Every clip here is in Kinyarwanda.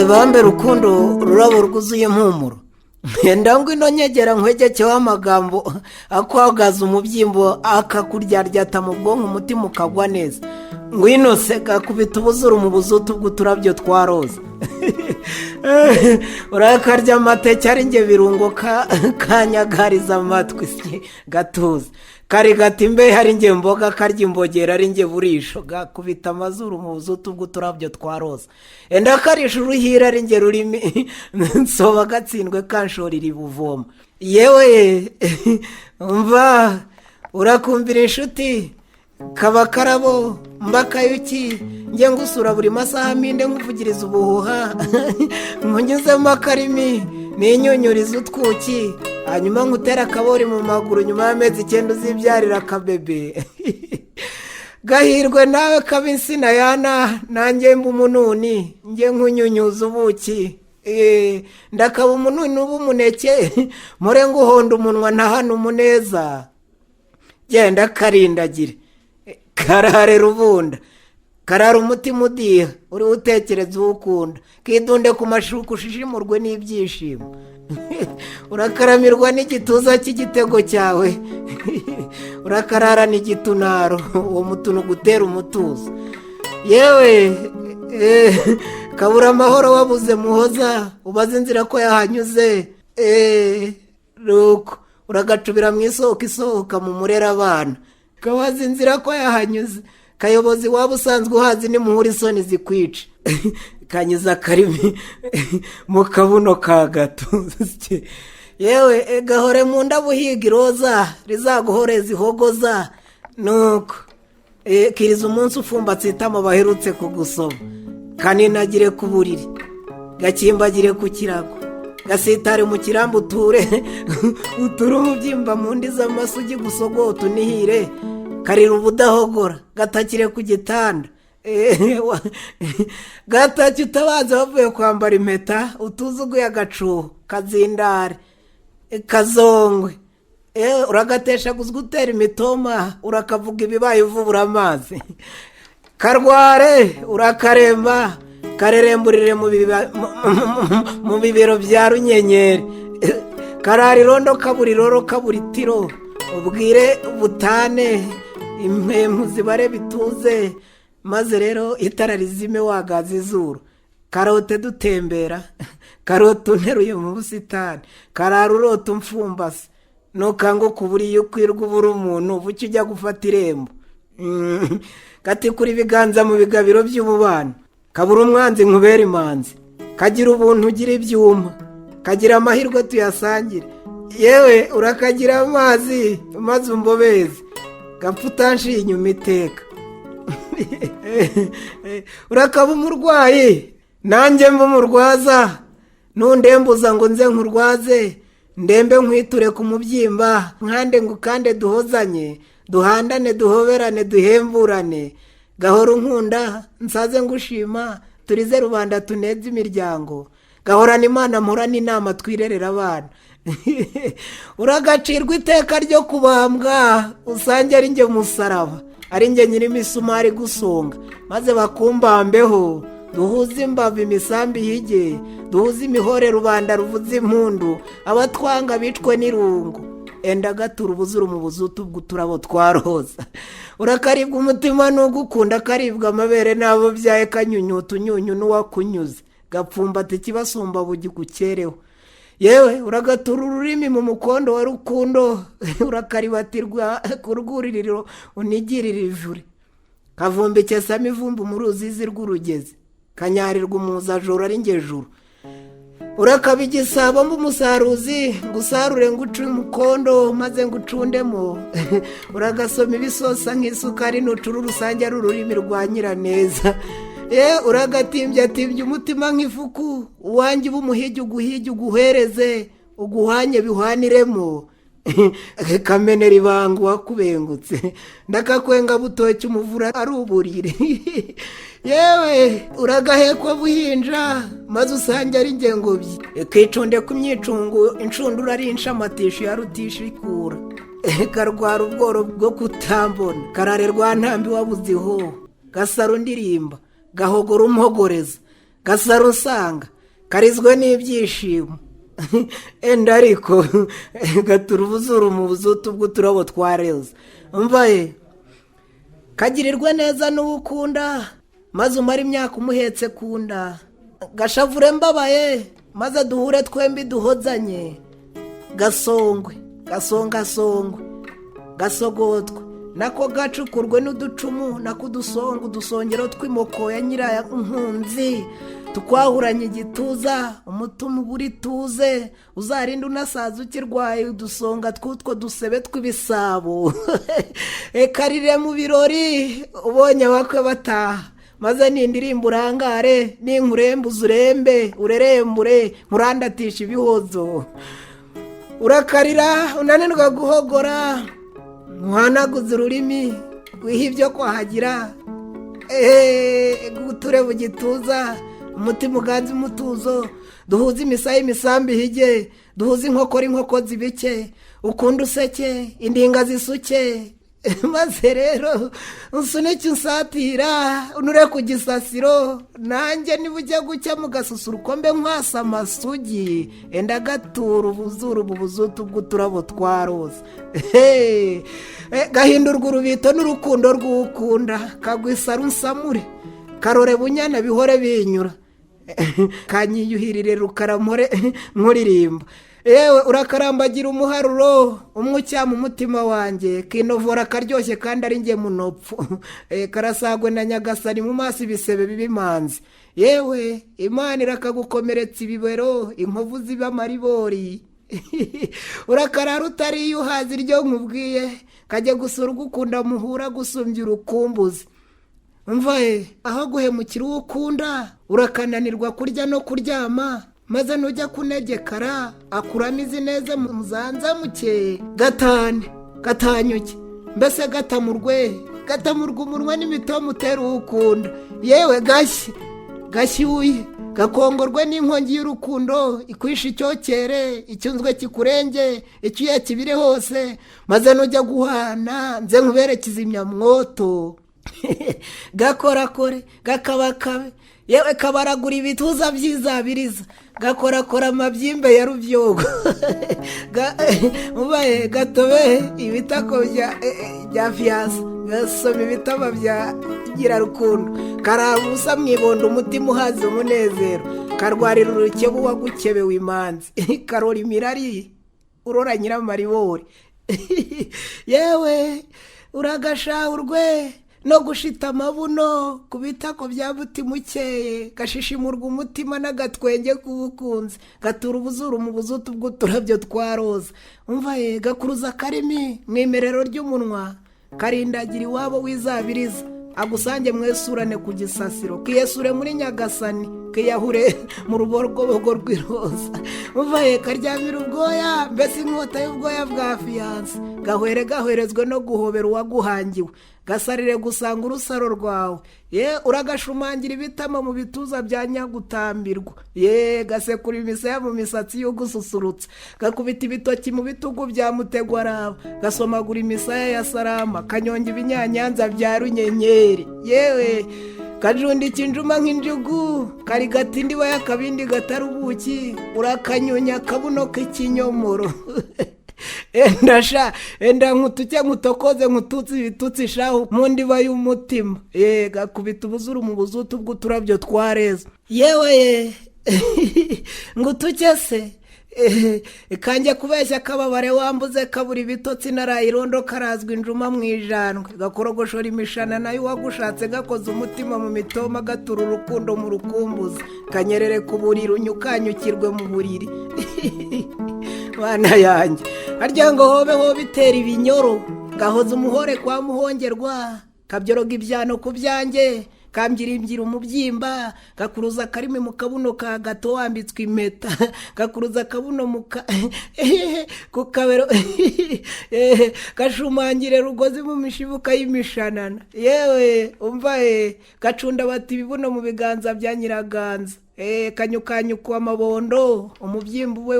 Bambe rukundo, rurabo rwuzuye impumuro, ngwino nyegera nkwegekeho amagambo akwagaza umubyimbo, akakuryaryata mu bwonko, umutima ukagwa neza. Ngwino se gakubita ubuzuru mu buzutu bw'uturabyo twa roza. Urakarya amateke ari nge birungo, kanyagariza amatwi gatuza karigata imbehe ari nge mboga, karya imbogera ari nge burisho, gakubita amazuru mu buzutu bw'uturabyo twa roza. Enda karisha uruhira ari nge rurimi nsoba, gatsindwe kanshorira ibuvoma. Yewe mva, urakumvira inshuti kaba karabo mbakayuki, njye ngusura buri masaha mpinde nkuvugiriza ubuhuha, nkunyuzemo akarimi ninyunyuriza utwuki, hanyuma nkutera akabori mu maguru. Nyuma y'amezi 9 uzibyarira akabebe. Gahirwe nawe kaba insina yana, nanjye mba umununi, njye nkunyunyuza ubuki. Ndakaba umununi uba umuneke, mpore nguhonda umunwa ntahane umuneza. Genda karindagire, karare rubunda, karara umutima udiha uriho utekereza uwo ukunda, kidunde ku mashuka ushishimurwe n'ibyishimo. Urakaramirwa n'igituza cy'igitego cyawe, urakarara n'igitunaro, uwo mutuntu ugutera umutuzo. Yewe kabura amahoro wabuze muhoza, ubaze inzira ko yahanyuze. Nuko uragacubira mu isoko isohoka mu murera abana, kabaza inzira ko yahanyuze. Kayobozi waba usanzwe uhazi, nimuhura isoni zikwica. Kanyuza akarimi mu kabuno ka gato. Yewe gahore mu ndabo uhiga iroza rizaguhoreza ihogoza. Nuko kiriza umunsi ufumbatse itama baherutse kugusoma, kaninagire ku buriri, gakimbagire ku kirago, gasitare mu kirambi, uture uture umubyimba mu ndi z'amasugi, gusogote unihire, karira ubudahogora, gatakire ku gitanda, gataki utabanza bavuye kwambara impeta, utuzuguye agacuho, kazindare kazongwe. Uragateshaguzwa utera imitoma, urakavuga ibibaye uvubura amazi. Karware urakaremba, kareremburire mu bibero bya runyenyeri. Karara irondo, kabura iroro, kabura itiro, ubwire butane, impemu zibare bituze, maze rero itara rizime wagaza izuru. Karote dutembera, karote unteruye mu busitani, karara urota umfumbase, nukanguka uburiye ukwirwa ubura umuntu bucyo ujya gufata irembo. Gatikura ibiganza mu bigabiro by'ububano, kabura umwanzi nkubera imanzi, kagira ubuntu ugira ibyuma, kagira amahirwe tuyasangire. Yewe urakagira amazi maze umbobeze, gapfa utanshiye inyuma iteka. Urakaba umurwayi nanjye mba umurwaza, nundembuza ngo nze nkurwaze, ndembe nkwiture ku mubyimba, nkande ngukande, duhozanye, duhandane, duhoberane, duhemburane. Gahora unkunda nsaze ngushima, turize rubanda, tuneze imiryango. Gahorana Imana mporane inama, twirerera abana. Uragacirwa iteka ryo kubambwa, usange ari njye musaraba, ari njye nyir'imisumari gusonga, maze bakumbambeho, duhuze imbavu, imisambi hige, duhuze imihore, rubanda ruvuze impundu, abatwanga bicwe n'irungu. Enda gatura ubuzuru mu buzutu bw'uturabo twa roza. Urakaribwa umutima n'ugukunda, akaribwa amabere n'abo byaye, kanyunyuta unyunyu n'uwakunyuze, gapfumbata ikibasumba bugikukereho. Yewe uragatura ururimi mu mukondo wa rukundo, urakaribatirwa ku rwuririro unigirire ivure. Kavumbikesamo ivumbi mu ruzizi rw'urugezi, kanyarirwa umuzajoro ari ngejuru. Urakaba igisabo mba umusaruzi, ngusarure nguce umukondo maze ngucundemo. Uragasoma ibisosa nk'isukari, nucura urusange ari ururimi rwa nyiraneza. Ye uragatimbya timbya umutima nk'ifuku, uwanjye uba umuhigi, uguhige uguhereze, uguhanye bihwaniremo. Kamenera ibanga uwakubengutse, ndakakwenga butoki umuvura ari uburiri. Yewe uragahekwa buhinja maze usange ari ngengobyi, kicunde ku myicungo, inshundura ari inshamatisho ya rutishikura. Karwara ubworo bwo kutambona, karare rwa ntambi wabuze ihoho, gasaro ndirimba, gahogora umuhogoreza, gasaro usanga. Karizwe n'ibyishimo. Enda ariko gatura ubuzuru mu buzutu bw'uturabo twa reza. Mvaye kagirirwe neza n'uwo ukunda, maze umare imyaka umuhetse ku nda. Gashavure mbabaye, maze duhure twembi duhozanye. Gasongwe, gasongasongwe, gasogotwe, nako gacukurwe n'uducumu, nako udusonga udusongero tw'imoko ya nyirankunzi, tukwahuranye igituza, umutima ubura ituze, uzarinde unasaza ukirwaye udusonga tw'utwo dusebe tw'ibisabo. Karire mu birori ubonye abakwe bataha, maze nindirimba urangare, ninkurembuza urembe, urerembure, nkurandatisha ibihozo. Urakarira unanirwa guhogora, ntuhanaguze ururimi, wiha ibyo kwahagira, guture mu gituza, umutima uganze umutuzo, duhuze imisaya imisambi ihige, duhuze inkokora inkoko zibike, ukunde useke, indinga zisuke. Maze rero unsunike unsatira, unure ku gisasiro, nanjye niba ujya gucya mu gasusuruko mbe nkwasa amasugi. Enda gatura ubuzuru mu buzutu bw'uturabo twa roza. Gahindurwa urubito n'urukundo rw'ukunda, kagwisa runsamure, karore bunyana bihore binyura, kanyiyuhirire rukaramure nkuririmba. Yewe urakarambagira umuharuro umwe ucyama umutima wanjye, kinovora karyoshye kandi ari njye munopfu. Karasagwe na Nyagasani mu maso ibisebe bibimanzi. Yewe Imana irakagukomeretsa ibibero, inkovu ziba amaribori. Urakarara utariye uhaza iryo nkubwiye, kajya gusura ugukunda muhura gusumbya urukumbuzi. Mvaye aho guhemukira uwo ukunda, urakananirwa kurya no kuryama, maze nujya kunegekara akuramo izi neza muzanzamuke. Gatane gatanyuke, mbese gatamurwe, gatamurwa umunwa n'imitomo utera uwo ukunda. Yewe gashye gashyuye, gakongorwe n'inkongi y'urukundo ikwisha icyokere, icyunzwe kikurenge, icyuya kibire hose, maze nujya guhana nze nkubere kizimyamwoto. Gakorakore gakabakabe, yewe kabaragura ibituza byizabiriza, gakorakora amabyimbe ya rubyogo. Mubaye gatobe ibitako bya fiyanse, gasoma ibitabo bya nyirarukundo, karaba ubusa mu ibondo umutima uhaze umunezero, karwarira urukebu wagukebewe imanzi, karora imirari urora nyiramaribori. Yewe uragashahurwe no gushita amabuno ku bitako bya mutima ukeye, gashishimurwa umutima n'agatwenge k'ubukunzi, gatura ubuzuru mu buzutu bw'uturabyo twa roza. Umva ye, gakuruza akarimi mu imerero ry'umunwa, karindagira iwabo w'izabiriza, agusange mwesurane ku gisasiro, kiyesure muri Nyagasani, kiyahure mu rubogobogo rw'iroza. Umva ye, karyamira ubwoya, mbese inkota y'ubwoya bwa fiyanse, gahwere gahwerezwe no guhobera uwaguhangiwe, gasarire gusanga urusaro rwawe. Ye uragashumangira ibitama mu bituza bya nyagutambirwa, ye gasekura imisaya mu misatsi y'ugususurutsa, gakubita ibitoki mu bitugu bya mutegwaraba, gasomagura imisaya ya sarama, kanyonga ibinyanyanza bya runyenyeri. Yewe kajundika injuma nk'injugu, karigata indiba y'akabindi gatari ubuki, urakanyunya akabuno k'ikinyomoro. Enda sha, enda nkutuke nkutokoze nkututse ibitutsi shahu mu ndiba y'umutima. Ye gakubita ubuzuru mu buzutu bw'uturabyo twa reza. Yewe ye ngutuke se kanjye kubeshya kababare wambuze kabura ibitotsi narayirondo karazwa injuma mu ijandwe, gakorogoshora imishana nayo uwagushatse, gakoze umutima mu mitoma, gatura urukundo mu rukumbuzi, kanyerere ku buriri unyukanyukirwe mu buriri. Bana yanjye harya ngo hobe hobe itera ibinyoro, gahoza umuhore kwa muhongerwa, kabyoroga ibyano ku byanjye, kambyirimbira umubyimba, gakuruza akarimi mu kabuno ka gato wambitswe impeta, gakuruza akabuno mu ku kabero, gashumangire rugozi mu mishibuka y'imishanana. Yewe umva ye, gacunda bati ibibuno mu biganza bya nyiraganza, kanyukanyukwa amabondo, umubyimba we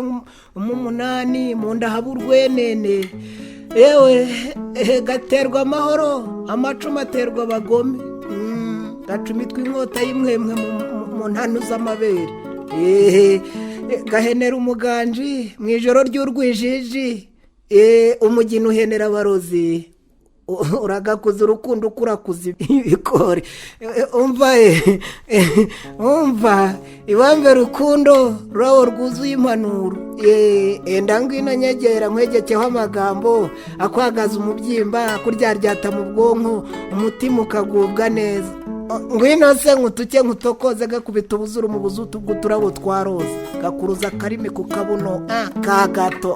umunani mu nda haba urwenene. Yewe gaterwa amahoro, amacumu aterwa abagome, gacumitwa inkota y'imwemwe mu ntanu z'amabere. Ehe, gahenera umuganji mu ijoro ry'urwijiji. Umugina uhenera abarozi, uragakuza urukundo ukurakuza ibikori. Umva, umva ibambe rukundo, rurabo rwuzuye impanuro. Enda ngwino nyegera nkwegekeho amagambo akwagaza umubyimba, akuryaryata mu bwonko, umutima ukagubwa neza. Ngwino se nkutuke nkutokoze, gakubita ubuzuru mu buzutu bw'uturabo twa roza, gakuruza akarimi ku kabuno ka gato.